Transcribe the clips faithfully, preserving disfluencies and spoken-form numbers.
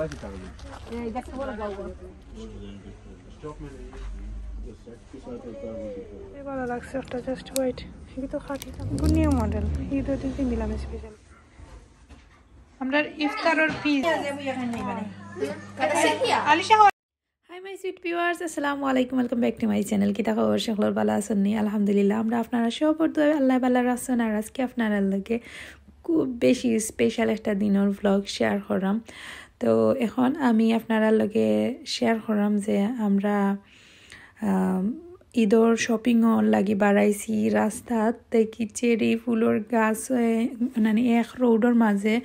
এই ভালা লাগছে একটা, just wait। এগুলো তো খাঁটি, এগুলো নিউ মডেল, ঈদের দিন কিনলাম স্পেশাল। আমরা ইফতারর পিস। Alisha. Hi my sweet viewers, আসসালামু আলাইকুম, welcome back to my channel। কিতা খবর, সকলর ভালা আছইন নি? আলহামদুলিল্লাহ, আমরা আপনারা সবর দোয়ায় আল্লায় ভালা রাখছইন। আর আজকে আপনারার লগে খুব বেশি স্পেশাল একটা দিনর ভ্লগ শেয়ার করলাম। তো এখন আমি আপনারার লগে শেয়ার করলাম যে আমরা, আম, ঈদর শপিংও লাগি বারাইছি। রাস্তাত দেখি চেরি ফুলর গাছ, এ, মানে এক রোডর মাঝে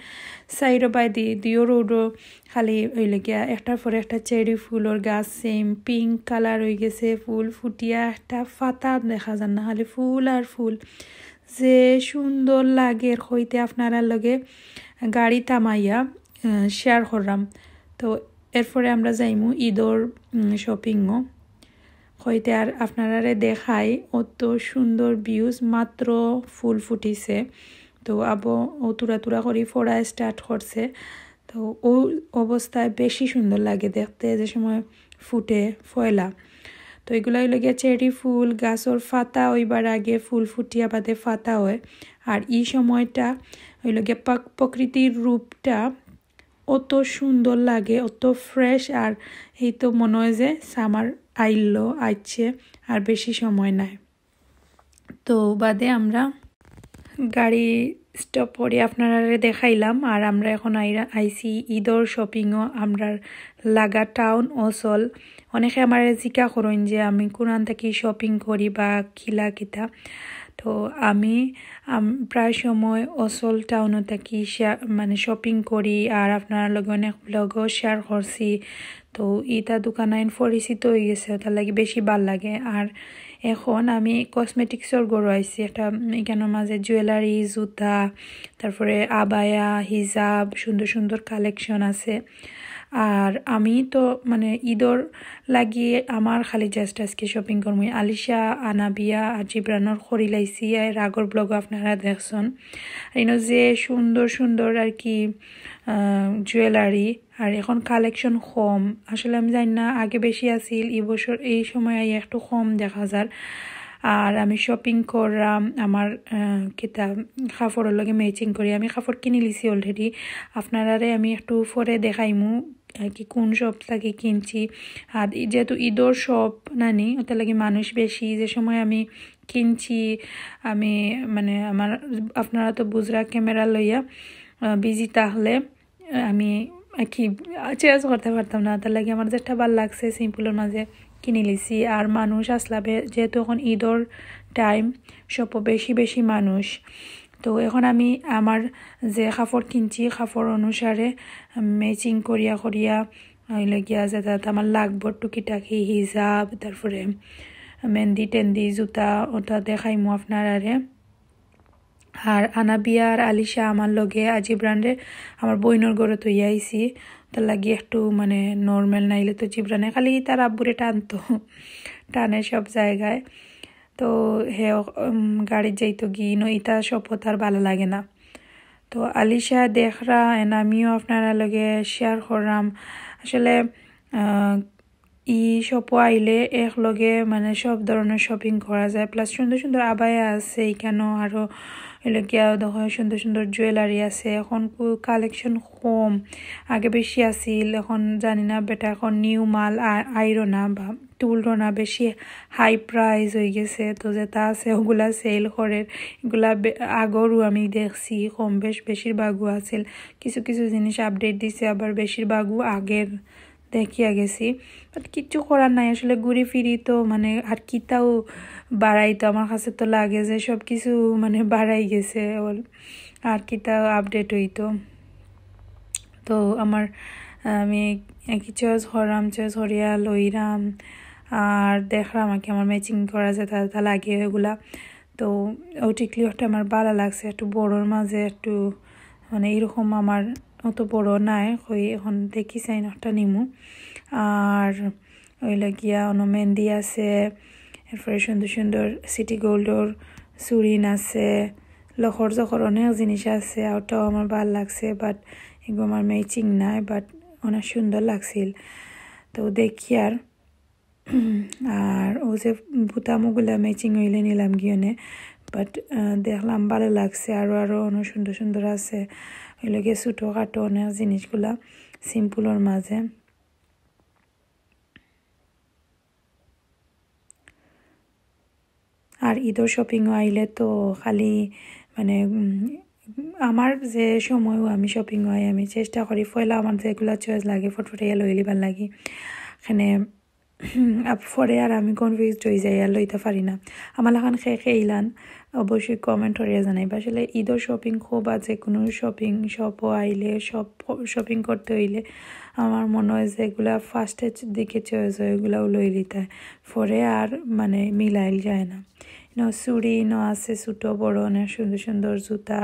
সাইডো বায়দি দুইও রোডো খালি অইলো গিয়া একটার পরে একটা চেরি ফুলর গাছ, সেম পিঙ্ক কালার অই গেছে, ফুল ফুটিয়া একটা পাতা দেখা যার না, খালি ফুল আর ফুল। যে সুন্দর লাগের কইতে আপনারার লগে গাড়ি থামাইয়া, আহ, শেয়ার করলাম। তো এরপরে আমরা যাইমু ঈদর, উম, শপিংও। কইতে আর আপনারারে দেখাই, অত সুন্দর ভিউজ, মাত্র ফুল ফুটিছে। তো আবো ও তুরা তুরা করি ফোড়া স্টার্ট করছে। তো ও অবস্থায় বেশি সুন্দর লাগে দেখতে, যে সময় ফুটে পয়লা। তো এগুলা অইলো গিয়া চেরি ফুল, গাছর পাতা অইবার আগে ফুল ফুটিয়া বাদে পাতা হয়। আর এই সময়টা অইলো গিয়া প্রাক-, প্রকৃতির রূপটা অত সুন্দর লাগে, অত ফ্রেশ। আর এই তো মনে হয় যে সামার আইলো, আইছে, আর বেশি সময় নাই। তো বাদে আমরা গাড়ি স্টপ করি আপনারারে দেখাইলাম। আর আমরা এখন আইরা-, আইছি ঈদর শপিংও। আমরার লাগা টাউন অসল। অনেকে আমারে জিকা করইন যে আমি কোনান থাকি শপিং করি বা কিলা কিতা। তো আমি, আম, প্রায় সময় অসল টাউনো থাকি শা-, মানে শপিং করি, আর আপনারার লগে অনেক ভ্লগও শেয়ার করছি। তো ইতা দোকানাইন পরিচিত অই গেছে, তার লাগি বেশি ভালা লাগে। আর এখন আমি কসমেটিক্সর ঘরো আইছি, একটা, উম, এখানর মাঝে জুয়েলারি, জুতা, তারপরে আবায়া, হিজাব, সুন্দর সুন্দর কালেকশন আছে। আর আমি তো মানে ঈদর লাগি আমার খালি just আজকে শপিং করমু। আলিশা, আনাবিয়া আর জিবরানর করি লাইছি, এর আগর ভ্লগও আপনারা দেখছইন। আর ইনো যে সুন্দর সুন্দর আর কি, আহ, জুয়েলারি, আর এখন কালেকশন কম। আসলে আমি জানি না, আগে বেশি আছিল, এই বছর এই সময় আই একটু কম দেখা যার। আর আমি শপিং করলাম, আমার, আহ, কিতা কাপড়র লগে ম্যাচিং করি। আমি কাপড় কিনি লিছি অলরেডি, আপনারারে আমি একটু পরে দেখাইমু, আহ, কি কোন শপ থাকি কিনছি। আর এই যেহেতু ঈদর শপ নানি, ওটার লাগি মানুষ বেশি। যে সময় আমি কিনছি, আমি মানে আমার, আপনারা তো বুঝরা ক্যামেরা লইয়া, আহ, বিজি থাকলে আমি আর কি চেঞ্জ করতে পারতাম না, তার লাগি আমার যেটা ভালা লাগছে সিম্পলর মাঝে কিনি লিছি। আর মানুষ আসলা বে-, যেহেতু এখন ঈদর টাইম, শপও বেশি বেশি মানুষ। তো এখন আমি আমার যে কাপড় কিনছি, কাপড় অনুসারে ম্যাচিং করিয়া করিয়া অইলো গিয়া যেটা আমার লাগবো টুকিটাকি হিজাব, তারপরে মেহেন্দি টেন্দি, জুতা, ওটা দেখাইমু আপনারারে। আর আনাবিয়া আর আলিশা আমার লগে, আর জিবরানরে আমার বইনর ঘরো থইয়া আইছি। তার লাগি একটু মানে নরমাল নাইলে তো জিবরানে খালি তার আব্বুরে টানতো, টানে সব জায়গায়। তো হে, উম, গাড়িত যাইতো গি, ইনো ইতা শপও তার ভালা লাগে না। তো আলিশা দেখরা, and আমিও আপনারার লগে শেয়ার করলাম। আসলে, আহ, ই শপও আইলে এক লগে মানে সব ধরনের শপিং করা যায়, প্লাস সুন্দর সুন্দর আবায়া আছে এখানো, আরও অইলো গিয়া দেখো সুন্দর সুন্দর জুয়েলারি আছে। এখন কু-, কালেকশন কম, আগে বেশি আছিল, এখন জানি না বেটা এখন নিউ মাল আ-, আইরো না বা তুলরো না, বেশি হাই প্রাইস অই গেছে। তো যেটা আছে ওগুলা সেল করের, এগুলা বে-, আগরও আমি দেখছি কম বেশ বেশিরভাগও আছিল, কিছু কিছু জিনিস আপডেট দিছে, আবার বেশিরভাগও আগের দেখিয়া গেছি। বাট কিচ্ছু করার নাই, আসলে ঘুরি ফিরি তো মানে আর কিতাও বাড়াইতো, আমার কাছে তো লাগে যে সব কিছু মানে বাড়াই গেছে, অল-, আর কিতাও আপডেট অইতো। তো আমার, আমি কি চয়েস করলাম, চয়েস করিয়া লইলাম, আর দেখলাম আর কি আমার ম্যাচিং করা যেটা যেটা লাগে ওগুলা। তো ও টিকলি ওটা আমার ভালা লাগছে, একটু বড়র মাঝে একটু মানে এরকম আমার অত বড় নাই, কই এখন দেখি চাই না ওটা নিমু। আর অইলো গিয়া অনো মেহেন্দি আছে, এরপরে সুন্দর সুন্দর সিটি গোল্ডর চুড়িন আছে, লখর জখর অনেক জিনিস আছে, ওটাও আমার ভালা লাগছে, বাট এগুলো আমার ম্যাচিং নাই, বাট অনেক সুন্দর লাগছিল। তো দেখি আর আর ও যে বুতামগুলা ম্যাচিং অইলে নিলাম গিয়ে অনে। বাট দেখলাম ভালা লাগছে, আরও আরও অনেক সুন্দর সুন্দর আছে। অইলো গিয়া ছোটোখাটো অনেক জিনিসগুলা সিম্পলর মাঝে। আর ঈদর শপিংও আইলে তো খালি মানে উম, আমার যে সময়ও আমি শপিংও আই, আমি চেষ্টা করি পয়লা আমার যেগুলা চয়েস লাগে ফটফটাইয়া লইলিবার লাগি। এখানে আপ-, পরে আর আমি কনফিউজড অই যাই, আর লইতা পারি না। আমার লাখান খে খে ইলান অবশ্যই কমেন্ট করিয়া জানাইবা। আসলে ঈদর শপিং খুব আছে, কোনো শপিং শপও আইলে, শপ শপিং করতে অইলে আমার মনে হয় যেগুলা ফার্স্টের দিকে চয়েস হয়, ওগুলাও লইলিতায়, পরে আর মানে মিলাইল যায় না। ইনো চুড়ি, ইনো আছে ছোটো বড়ো অনেক সুন্দর সুন্দর জুতা।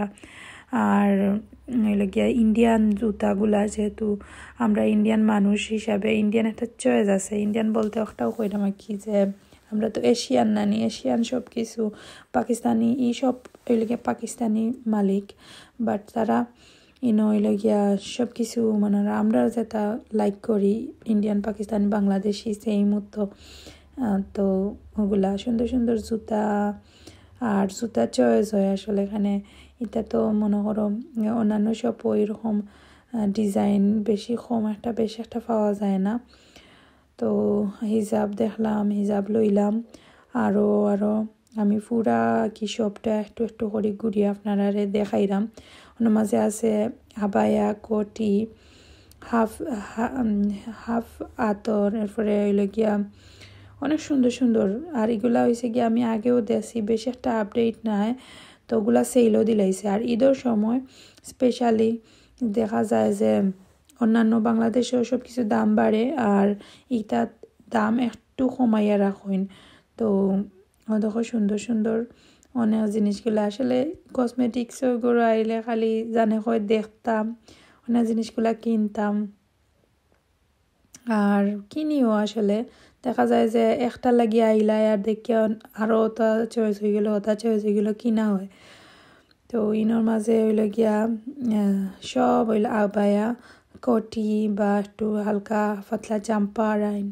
আর অইলো গিয়া ইন্ডিয়ান জুতাগুলা, যেহেতু আমরা ইন্ডিয়ান মানুষ হিসাবে ইন্ডিয়ান একটা চয়েস আছে। ইন্ডিয়ান বলতে একটাও কইলাম আর কি যে আমরা তো এশিয়ান নানি, এশিয়ান সব কিছু, পাকিস্তানি, ই সব অইলো গিয়া পাকিস্তানি মালিক। বাট তারা ইনো অইলো গিয়া সব কিছু মানে আমরা যেটা লাইক করি, ইন্ডিয়ান, পাকিস্তানি, বাংলাদেশি, সেম তো। আহ, তো ওগুলা সুন্দর সুন্দর জুতা, আর জুতা চয়েস হয় আসলে এখানে। এটা তো মনে করো অন্যান্য শপও এরকম ডিজাইন বেশি কম একটা, বেশি একটা পাওয়া যায় না। তো হিজাব দেখলাম, হিজাব লইলাম, আরও আরও আমি পুরা কি শপটা একটু একটু করি ঘুরি আপনারারে দেখাইরাম। ওনার মাঝে আছে আবায়া, কোটি, হাফ, হা-, উম, হাফ আতর, এরপরে অইলো গিয়া অনেক সুন্দর সুন্দর। আর এগুলা অইছে গিয়া আমি আগেও দেখছি, বেশি একটা আপডেট নাই, তো ওগুলা সেলও দিলাইছে। আর ঈদর সময় স্পেশালি দেখা যায় যে অন্যান্য বাংলাদেশেও সব কিছু দাম বাড়ে, আর ইটার দাম একটু কমাইয়া রাখইন। তো ও দেখো সুন্দর সুন্দর অনেক জিনিসগুলা, আসলে কসমেটিক্সও ঘরো আইলে খালি জানে কয় দেখতাম, অনেক জিনিসগুলা কিনতাম। আর কিনিও আসলে, দেখা যায় যে একটা লাগি আইলায় আর দেখিয়া আরও ওটা চয়েস অই গেলো, ওটা চয়েস অই গেলো, কিনা হয়। তো ইনোর মাঝে অইলো গিয়া, আহ, সব অইলো আবায়া, কোটি বা একটু হালকা পাতলা জাম্পার আইন,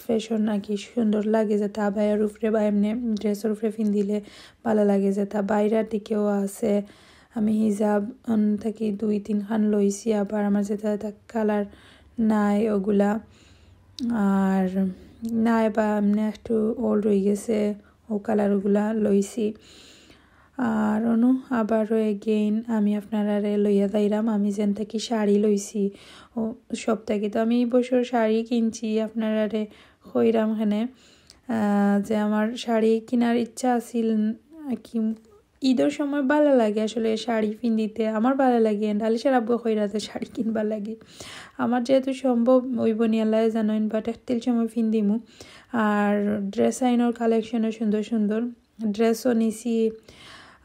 ফ্যাশন আর কি সুন্দর লাগে যেটা আবায়ার উপরে বা এমনি ড্রেসর উপরে পিন্দিলে ভালা লাগে যেটা। বাইরের দিকেও আছে, আমি হিজাব অন থাকি দুই তিনখান লইছি, আবার আমার যেটা এটা কালার নাই ওগুলা, আর নাই বা এমনি একটু ওল্ড অই গেছে, ও কালারগুলা লইছি। আর অনু আবারও এগেইন আমি আপনারারে লইয়া যাইরাম, আমি যেন থাকি শাড়ি লইছি ও সব থাকি। তো আমি এই বছর শাড়ি কিনছি, আপনারারে কইরাম এখানে, আহ, যে আমার শাড়ি কিনার ইচ্ছা আছিল কি, ঈদর সময় ভালা লাগে আসলে শাড়ি পিন্দিতে, আমার ভালা লাগে। And আলিশার আব্বু কইরা যে শাড়ি কিনবার লাগি, আমার যেহেতু সম্ভব অইবো নি আল্লায় জানইন, বাট একতিল সময় পিন্দিমু। আর ড্রেস আইনর কালেকশনও সুন্দর সুন্দর, ড্রেসও নিছি।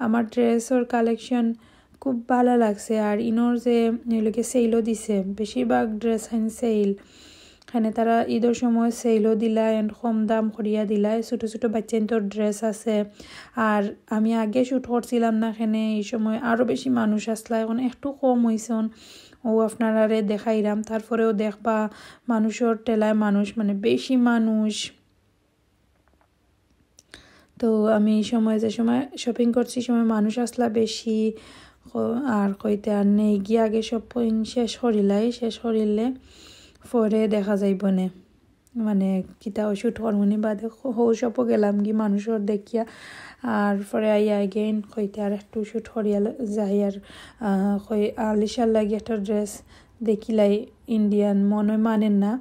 আমার ড্রেসর কালেকশন খুব ভালা লাগছে। আর ইনোর যে অইলো গিয়া সেলও দিছে, বেশিরভাগ ড্রেস আইন সেল। এখানে তারা ঈদর সময় সেলও দিলা and কম দাম করিয়া দিলা। ছোটো ছোটো বাচ্চাইন্তর ড্রেস আছে। আর আমি আগে শ্যুট করছিলাম না এখানে, এই সময় আরও বেশি মানুষ আসলা, এখন একটু কম অইছন। ও আপনারারে দেখাইরাম, তারপরেও দেখবা মানুষর ঠেলায় মানুষ, মানে বেশি মানুষ। তো আমি এই সময়, যে সময় শপিং করছি, সময় মানুষ আসলা বেশি, ক-, আর কইতে আর নেই, গিয়া আগে শপিং শেষ করিলাই, শেষ করিলে পরে দেখা যাইব নে, মানে কিতা শ্যুট করমুনি বাদে হ-, হৌ শপও গেলাম গি মানুষর দেখিয়া, আর পরে আইয়া এগেইন কইতে আর একটু শ্যুট করিয়া ল-, যাই আর, আহ, কই আলিশার লাগি একটা ড্রেস দেখিলাই, ইন্ডিয়ান মনে মানের না,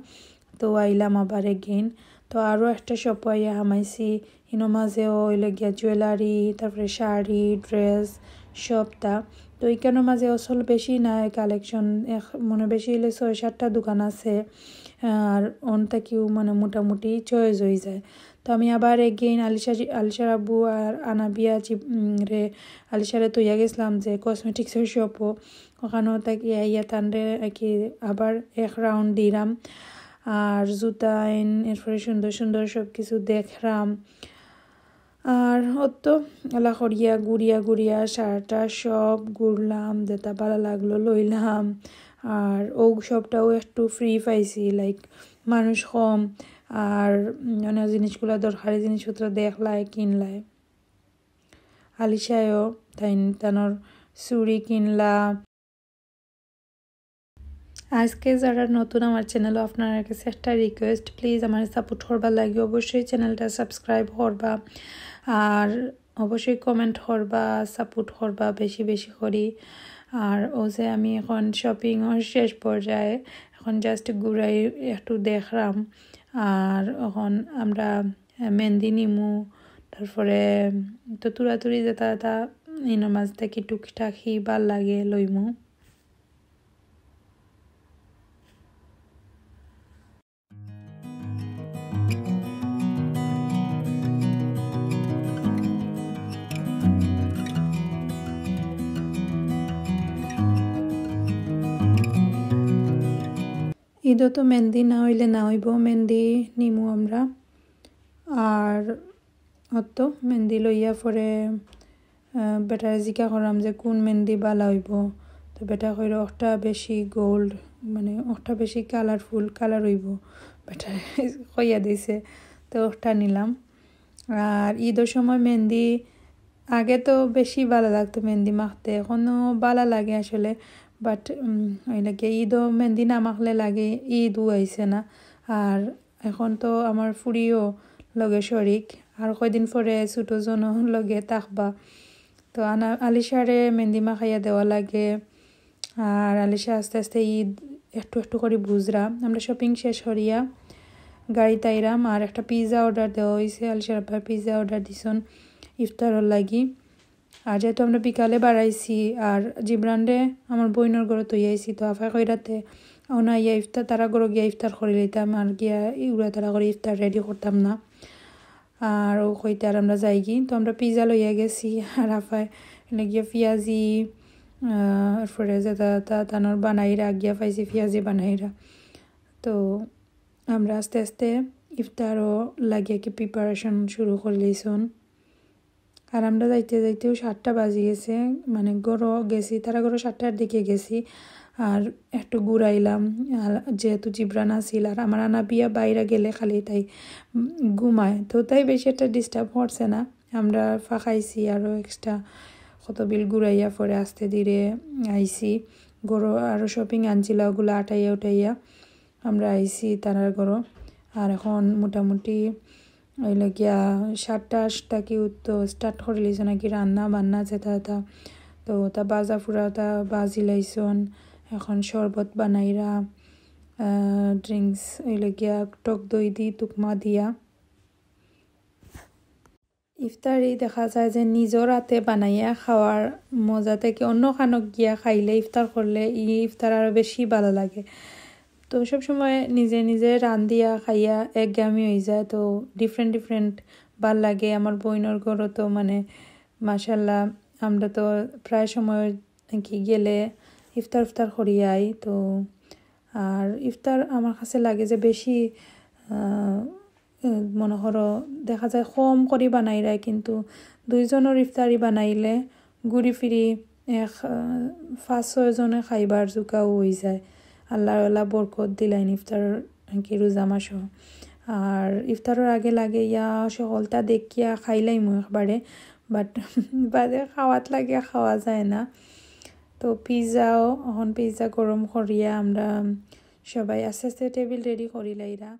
তো আইলাম আবার এগেইন। তো আরও একটা শপ আইয়া হামাইছি, ইনো মাঝেও অইলো গিয়া জুয়েলারি, তারপরে শাড়ি, ড্রেস, সবটা। তো ইকানোর মাঝে আসল বেশি নাই কালেকশন, এক-, মনে বেশি অইলে ছয় সাতটা দোকান আছে, আর অন থাকিও মানে মোটামুটি চয়েস অই যায়। তো আমি আবার এগেইন আলিশা জি-, আলিশার আব্বু আর আনাবিয়া জি-, উম, রে, আলিশারে তইয়া গেছিলাম যে কসমেটিক্সর শপও, ওখানো থাকি আইয়া তানরে আর কি আবার এক রাউন্ড দিলাম। আর জুতা আইন, এরপরে সুন্দর সুন্দর সব কিছু দেখলাম। আর অত এলা করিয়া ঘুরিয়া ঘুরিয়া সারাটা শপ ঘুরলাম, যেটা ভালা লাগলো লইলাম। আর ও shopটাও একটু free পাইছি, like মানুষ কম, আর অন্য জিনিসগুলা, দরকারি জিনিসপত্র দেখলায়, কিনলায়। আলিশায়ও তাইন তানর চুড়ি কিনলা। আজকে যারা নতুন আমার channelও, আপনারার কাছে একটা request, please আমারে support করবার লাগি অবশ্যই channelটা subscribe করবা, আর অবশ্যই comment করবা, support করবা বেশি বেশি করি। আর অউ যে আমি এখন shoppingও শেষ পর্যায়ে, এখন just ঘুরাই একটু দেখরাম। আর এখন আমরা মেহেন্দি নিমু, তারপরে তো তুরাতুরি যেটা তা ইনর মাঝ থাকি টুকিটাকি ভালা লাগে লইমু। ইদো তো মেহেন্দি না অইলে না অইবো, মেহেন্দি নিমু আমরা। আর অত মেহেন্দি লইয়া পরে, আহ, বেটারে জিকা করলাম যে কুন মেহেন্দি ভালা অইবো। তো বেটা কইলো, "অখটা বেশি gold, মানে অখটা বেশি colourful colour অইবো।" বেটারে কইয়া দিছে, তো অখটা নিলাম। আর ইদর সময় মেহেন্দি আগে তো বেশি ভালা লাগতো মেহেন্দি মাখতে, এখনও ভালা লাগে আসলে, but, উম, অউ লাগে ইদো মেহেন্দি না মাখলে লাগে ইদও আইছে না। আর এখন তো আমার ফুড়িও লগে শরিক, আর কয়দিন পরে ছোটো জনও লগে থাকবা। তো আনা-, আলিশারে মেহেন্দি মাখাইয়া দেওয়া লাগে, আর আলিশা আস্তে আস্তে ইদ একটু একটু করি বুঝরা। আমরা shopping শেষ করিয়া গাড়িত আইরাম, আর একটা pizza order দেওয়া অইছে। আলিশার আব্বায় pizza order দিছইন ইফতারর লাগি। আর যেহেতু আমরা বিকালে বারাইছি, আর জিবরানরে আমার বইনর ঘরো থইয়া আইছি, তো আফায় কইরা তে অনো আইয়া ইফতার, তারার ঘরো গিয়া ইফতার করি লইতাম, আর গিয়া উড়াতাড়া করি ইফতার ready করতাম না। আর অউ কইতে আর আমরা যাইগি, তো আমরা pizza লইয়া গেছি, আর আফায় অইলে গিয়া পিয়াজি, আহ, এরপরে যেটা তা তানর বানাইরা, গিয়া পাইছি পিয়াজি বানাইরা। তো আমরা আস্তে আস্তে ইফতারর লাগি আর কি preparation শুরু করি লইছইন। আর আমরা যাইতে যাইতেও সাতটা বাজি গেছে, মানে ঘরো গেছি, তারার ঘরো সাতটার দিকে গেছি। আর একটু ঘুরাইলাম, আর যেহেতু জিবরান আছিল, আর আমার আনাবিয়া বাইরে গেলে খালি তাই, উম, ঘুমায়, তো তাই বেশি একটা disturb করছে না। আমরা ফাঁকাইছি আরও extra কত বিল ঘুরাইয়া পরে আস্তে ধীরে আইছি। ঘরো আরও shopping আনছিলা, ওগুলা আটাইয়া উঠাইয়া আমরা আইছি তারার ঘরো। আর এখন মোটামুটি অইলো গিয়া সাতটা আশ থাকি উঠতো start করি লইছে নাকি রান্না বান্না যেটা তা। তো তা বাজা ফুরা তা বাজি লাইছইন। এখন শরবত বানাইরা, আহ, drinks অইলো গিয়া টক দই দি তুকমা দিয়া। ইফতারি দেখা যায় যে নিজর আতে বানাইয়া খাওয়ার মজা থাকি অন্য খানো গিয়া খাইলে, ইফতার করলে ই ইফতার আরও বেশি ভালা লাগে। তো সব সময় নিজে নিজে রান্ধিয়া খাইয়া একঘেয়েমি অইযায়, তো different different ভালা লাগে। আমার বইনর ঘরো তো মানে মাশাআল্লাহ, আমরা তো প্রায় সময় নাকি গেলে ইফতার ইফতার করিয়া আই। তো আর ইফতার আমার কাছে লাগে যে বেশি, আহ, মনে করো দেখা যায় কম করি বানাইরা, কিন্তু দুইজনর ইফতারি বানাইলে ঘুরি ফিরি এক, আহ, পাঁচ ছয় জনে খাইবার জুকাও অইযায়। আল্লাহ আল্লাহ বরকত দিলাইন ইফতার কি রোজা মাসো। আর ইফতারর আগে লাগে ইয়া সকলতা দেখিয়া খাইলাইমু একবারে, but বাদে খাওয়াত লাগিয়া খাওয়া যায় না। তো পিৎজাও, এখন পিৎজা গরম করিয়া আমরা সবাই আস্তে আস্তে টেবিল ready করি লাইরা।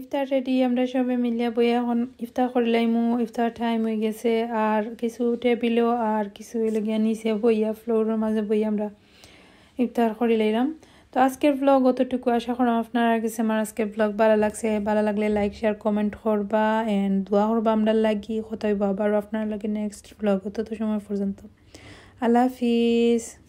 ইফতার রেডি, আমরা সবে মিলিয়া বইয়া এখন ইফতার করিলাইমু। ইফতার টাইম অই গেছে। আর কিছু টেবিলো আর কিছু অইলো গিয়া নিচে বইয়া, ফ্লোরর মাঝে বইয়া আমরা ইফতার করিলাইলাম। তো আজকের ব্লগ অতটুকু। আশা করি আপনারার গেছে আমার আজকের ব্লগ ভালা লাগছে। ভালা লাগলে লাইক, শেয়ার, কমেন্ট করবা and দোয়া করবা আমরার লাগি। কথা অইবো আবার আপনারার লগে নেক্সট ব্লগ। তত সময় পর্যন্ত আল্লাহ হাফিজ।